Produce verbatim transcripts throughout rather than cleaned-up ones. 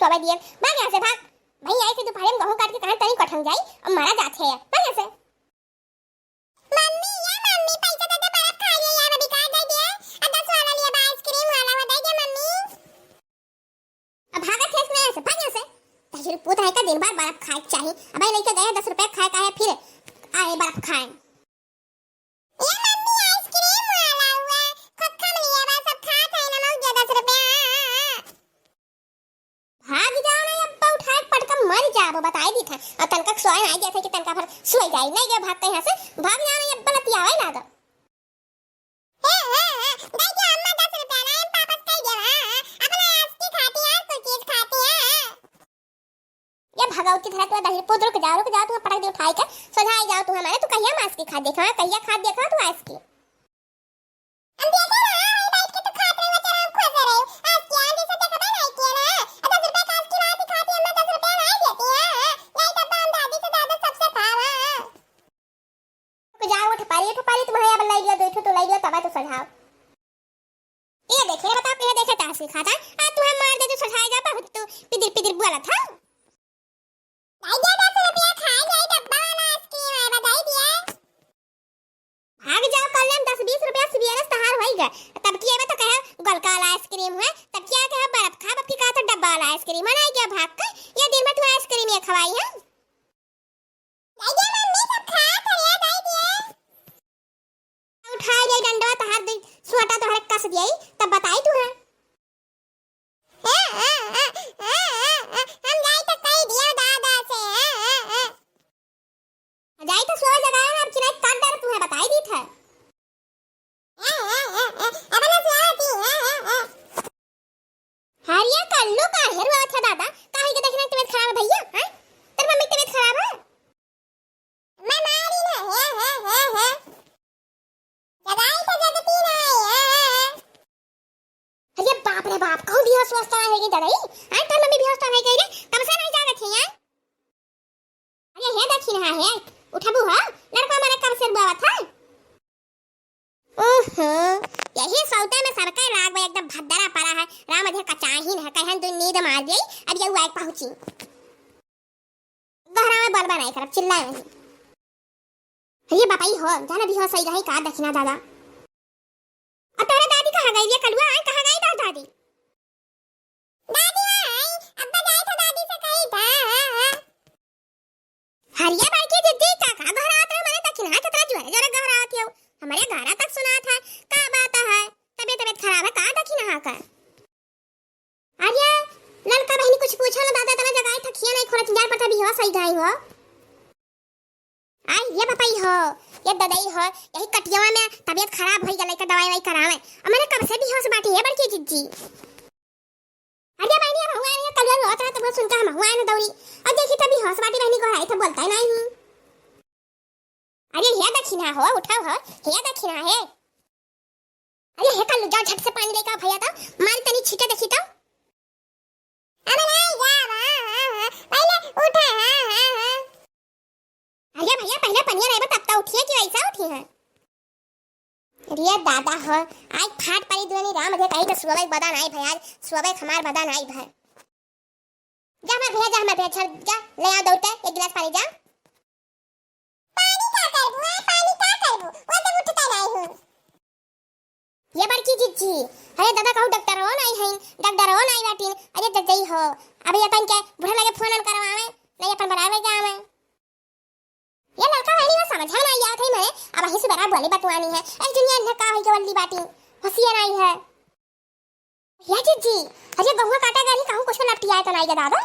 अबे दिए, भाग यहाँ से, भाग। भाई, आई से दोपहर में गहूँ काट के कहाँ तनी कठन जाई, अब मारा जात है, भाग यहाँ से। मम्मी, या मम्मी, पैसा दे दे, बर्फ खा लिए यार, अभी कहाँ दे दिए? आ दस वाला लिए बा, आइसक्रीम वाला, वो दे दे मम्मी। अब भागत है इसने ऐसे, भाग यहाँ से। तहसील पूत है का, दिन भर बर्फ खाए के चाही। अब ये लेके गए दस रुपया खाए का है, फिर आए बर्फ खाए। ए मम्मी, आइसक्रीम वाला हुआ, खखम लिए बा, सब खात है ना, मौज दस रुपया। भाग जाओ ना, अब्बा उठाए पटका मर जाबो, बताई दी था। और तनका सोए नहीं देते कि तनका भर सोए जाई, नहीं गए भाग के यहाँ से, भाग जाओ ना, अब्बा लतियावे ना दो। हे, हे, हे, दे दे अम्मा दस रुपया ना, हम वापस कर दे, हाँ, हाँ, अपना आस्ती खाती है, कुछ चीज खाती है। ये भगवती धरा तू दही पूत, रुक जाओ, रुक जाओ, तुम्हें पटक दे उठाई के, सोझाई जाओ तू हमारे, तू कहिया मास की खात देखा, कहिया खात देखा तू आस्ती। हम देखे ना, वही बैठ के तू खात रहे, वो चरम खुश रहे, आस्ती आंधी से देखबे नहीं किया ना, आ दस रुपया का आस्ती ना दिखाती, अम्मा दस रुपया नहीं देती, हाँ, हाँ, यही डब्बा हम दादी से ज्यादा सबसे खावा, हाँ। रुक जाओ, उठ पारी, उठ पारी, तुम्हारे अब लाई दियो, दो ठो तो लाई दियो, तब तो सजाओ। ये देखे, बताओ, ये देखे, ताश के खाता, आज तुम्हें मार दे, तू सजाए जा, बहुत तू पिदिर पिदिर बोला था। भाई, दे दस रुपया, खा जाए डब्बा वाला आइसक्रीम है, बधाई दिया। भाग जाओ, कल हम दस बीस रुपया सुबेरे से तहार होई गए, तब की एबे तो कहे गोलका वाला आइसक्रीम है, तब क्या कहे बर्फ खा, बब की कहा था डब्बा वाला आइसक्रीम है, ना गया भाग के, ये दिन में तू आइसक्रीम ये खवाई है। दे दे मम्मी, सब खात हरिया, दे दे। उठाए जाई डंडवा तहार दे, सोटा तोहरे कस दियाई, तब बताई तू है। हम जाई तो कही दियो दादा से। जाई तो सो जगह है, अब चिल्लाई काट डाल तू है, बताई दी था। अपना स्वाद ही। हरिया कल्लू का हेर हुआ था दादा, काहे के देखना तबीयत खराब है भैया, हैं? तेरे मम्मी की तबीयत खराब है? मैं मारी ना, हैं, हैं, हैं, हैं। जगाई तो जगती ना, हैं, हैं, हैं। अरे बाप रे बाप, कहूँ बेहोश होश तो नहीं होगी दादा, हैं? तेरे मम्मी बेहोश तो नहीं गई रे, कब से नहीं जागत है, हैं? अरे हे दखिनहा हे, उठबू हो? लड़का मने कब से रुआवत है? ओहो, यही सौते में सबके लाग बा, एकदम भद्दरा पड़ा है। राम अधे कचाहिन है, कहन दुई नींद मार गई, अब ये आए पहुंची। गहरा में बलबा नहीं करब, चिल्लाए नहीं। ये बताई हो, जाना भी हो सही रही का दखिना दादा। अब तोहरा दादी कहाँ गई? ये कलुआ आए, कहाँ गई तोहर दादी? दादी हाँ आई, अब्बा जाए तो दादी से कही था, हाँ, हाँ। हरिया बड़की दीदी, का, का घहरात रहे? मने दखिनहा कितना जोरे जोरे घहरात हो, हमरे घरा तक सुनात है। का बात है? तबीयत, तबीयत खराब है का दखिनहा का? अरे ललका बहिनी कुछ पूछो ना दादा, तना जगाई थकिया नहीं खोलत, जान पड़ता बेहोश होई गई हो। आई ये बताई हो, ये ददाई हो, यही कटियावा में तबीयत खराब होई गई, लइका दवाई वाई करावे। अब मने कब से बेहोश बाटी है बड़की जिज्जी। अरे बहिनी, अब हुआ है, कल रोत रहा तो सुनकर हम हुआ है ना दौड़ी। अब देखी तभी होश बाटी बहिनी को आई तो बोलता ही नहीं। अरे हे दखिना हो, उठाओ हो, हे दखिना हे। अरे हे कल्लू, जाओ झट से पानी लेके आओ भैया, तो मारी तनी छीटे देखी तो। अरे नहीं, जा, हाँ, हाँ, हाँ, पहले उठा, हाँ, हाँ, हाँ। अरे भैया, पहले पनिया नहीं बता, तब तो उठिए कि वैसा उठी है। अरे दादा हो, आज फाट पड़ी दुआनी राम, अरे कहीं तो सुबह बदा नहीं भाई, आज सुबह हमार बदा नहीं भाई। जा हमार भैया, जा हमार भैया, झट जा, ले आ दौड़ते एक गिलास पानी, जा। पानी का करबू, हाँ, पानी का करबू? वो तो उठता नहीं हूँ। ये बड़की जिज्जी, अरे दादा कहूँ डॉक्टर हो नहीं है, डॉक्टर हो नहीं बाटिन, अरे ददई हो, अबे अपन के बूढ़ा लगे फोन करवावे, नहीं अपन बराबर जावे। ये लड़का वाली वो समझा ना आया था मैं, अब वहीं से बड़ा बोली बतवानी है, एक दुनिया ने का है के वल्ली बाटी, होशियार आई है। या जिज्जी, अरे गहुआ काटा गाड़ी कहूँ कुछ लपटिया है तो नहीं के दादा?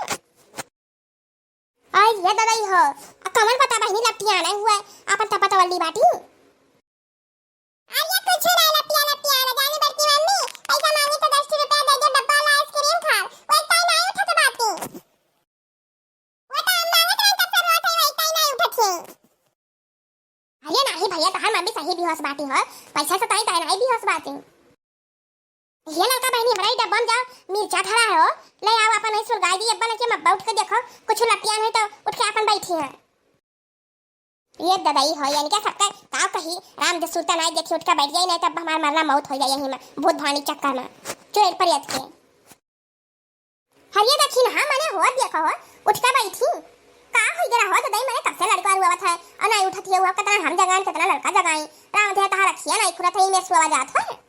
आई ये ददई हो, आ कमल पता बहिनी लपटिया नहीं हुआ है, अपन तपत वल्ली बाटी। अरे कुछ नहीं लपटिया, लपटिया ना जानी बड़की मम्मी, पैसा मांगी तो दस रुपया दे दे, डब्बा वाला आइसक्रीम खा, वो एक टाइम नहीं उठा तो बात की। वो तो हम मांगत रहे तब से रोत है, वो एक टाइम नहीं उठत है। अरे नाही भैया, तहार मम्मी सही बेहोश बाटी हो, पैसा से ताई ताई नाही बेहोश बाटी। ये लड़का बहिनी, हमरा ई डब्बा में जाओ, मिर्चा धरा है हो, ले आओ अपन, नहीं सुलगाई दी, अब्बा लेके मब्बा उठ के देखो, कुछ लपिया नहीं तो उठ के अपन बैठी है। ये ददाई हो, यानी क्या सबका काव कही, राम दे सुरता नहीं देखी, उठ के बैठ जाई, नहीं तब हमार मरना मौत हो जाए यहीं में, भूत भानी चक्कर में, चुड़ैल परियत के। हरिया दखिन, हाँ, मने होत देखो हो, उठ के बैठी। का होई गे रहो तो दई, मने कब से लड़का रुआवत है, और नाहीं उठत है, हुआ कितना हम जगाइन, कितना लड़का जगाई। राम धे तहार अखिया नाहीं खुलत है, मैं सोवा जात है।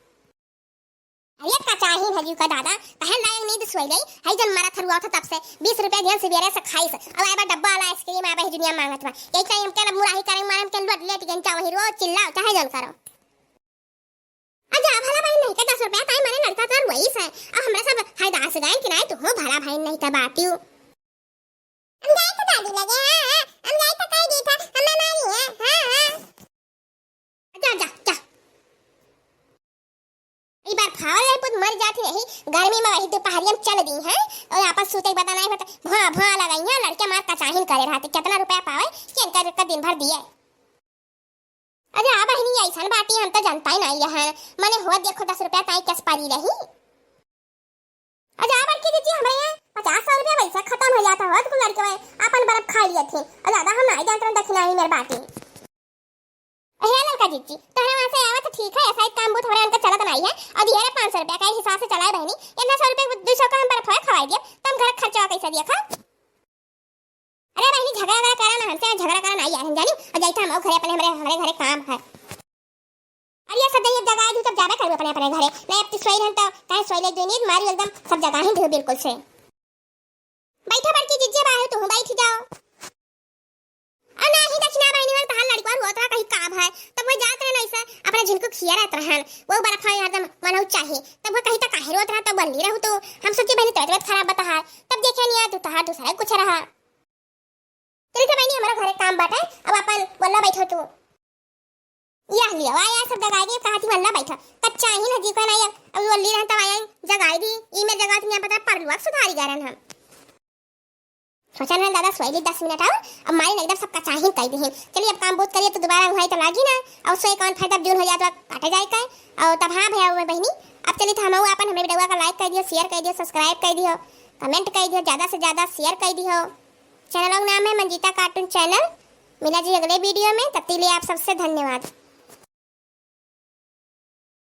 अरे का चाही भजू का दादा, पहन लायक नींद सोई गई, हई जन मारा थरुआ था तब से, बीस रुपया दिहन सिबेरे से खाइस, अब आए बा डब्बा वाला आइसक्रीम, आए बा ही दुनिया मांगत बा। यही टाइम के मुराही करे मारे के लोट लेट गन चाहे वही रोज चिल्लाओ, चाहे जन करो। अच्छा भला भाई नहीं के दस रुपया ताई मने लड़का तो रुआइस है, अब हमरा सब हाय दास गाइन कि नाहीं, तू हो भला भाई नहीं तो बाटियो। हम जाई तो दादी लगे, हाँ, हाँ, हम जाई तो कह दी था, हम ना मारी है, हाँ, हाँ। जा, जा, जा। ई बार फावल रही पुत मर जाती रही, गर्मी में वही दोपहरिया में चल दी है, और आपस सूते के पता नहीं होता, भुआ, भुआ लगाई है, लड़के मार कचाहिन करे रहते, कितना रुपया पावे, कि इनका, इनका दिन भर दिए। अरे आ बहिनी, ऐसन बाटी हम तो जनता ही नहीं है, मने हो देखो दस रुपया ताई कस पारी रही। अरे आ बड़की दीदी, हमरे यहाँ पचास सौ रुपया वैसे खत्म हो जाता हो, तो लड़के में अपन बर्फ खा लिए थे, और ज्यादा हम नहीं जानते दक्षिणा ही मेरे बाटी। हे लड़का जीजी, तोहरे वहाँ से आवा तो ठीक है, ऐसा ही काम बहुत हमारे यहाँ चलत नहीं है, और दिया रे पाँच सौ रुपया का हिसाब से चलाए बहनी, इतना सौ रुपया दो सौ का हम बर्फ है खवाई दिया, तो हम घर खर्चा कैसे दिया खा? अरे बहनी, झगड़ा वगड़ा करा ना हमसे, झगड़ा करा ना यार, हम जानी, और जाइता हम घरे अपने, हमरे, हमरे घरे काम है। अरे ये सब जगह जगाए दू, तब जाबे करू अपने, अपने घरे, नहीं अब तो सोई रहन तो, काहे सोई ले दू नींद मारी एकदम, सब जगह ही दू बिल्कुल से। बैठा बड़की जिज्जे बाहर, तू बैठ जाओ। आ नाही दक्षिणा बहिनी वाला तहार लड़का रोत रहा कहीं काम है, तब वो जात रहन ऐसे अपने झिनको खिया रहत रहन, वो बर्फ है हरदम मनऊ चाहे, तब वो कहीं तक काहे रोत रहा, तब बल्ली रहू तो हम सोचे बहनी तबियत खराब बा तहार, तब देखे नहीं आ तू तहार दूसरा कुछ रहा। चली तो बहनी हमारा घरे काम बाटे, अब अपन वल्ला बैठो तू। यह लियो, आया सब जगाई दी, कहा थी वल्ला बैठा, कच्चा ही ना जी को ना ये, अब वल्ली रहन तब आया जगाई दी, ई में जगह थी यहाँ पता परलुआ सुधारी गरन हम। सोचा ना दादा, सोई ली दस मिनट और, अब मारी एकदम सब कचाहिन कह दी। चलिए, अब काम बहुत करिए तो दोबारा वहीं तो लागी ना, और सोए कौन फायदा, अब जून हो जाए तो काटे जाए का। और तब हाँ भैया वो बहनी, अब चलिए तो हम अपन हमें वीडियो का like कर दियो, share कर दियो, subscribe कर दियो, comment कर दियो, ज्यादा से ज्यादा share कर दियो। Channel का नाम है मंजीता cartoon channel। मिला जी अगले वीडियो में, तब तक के लिए आप सबसे धन्यवाद।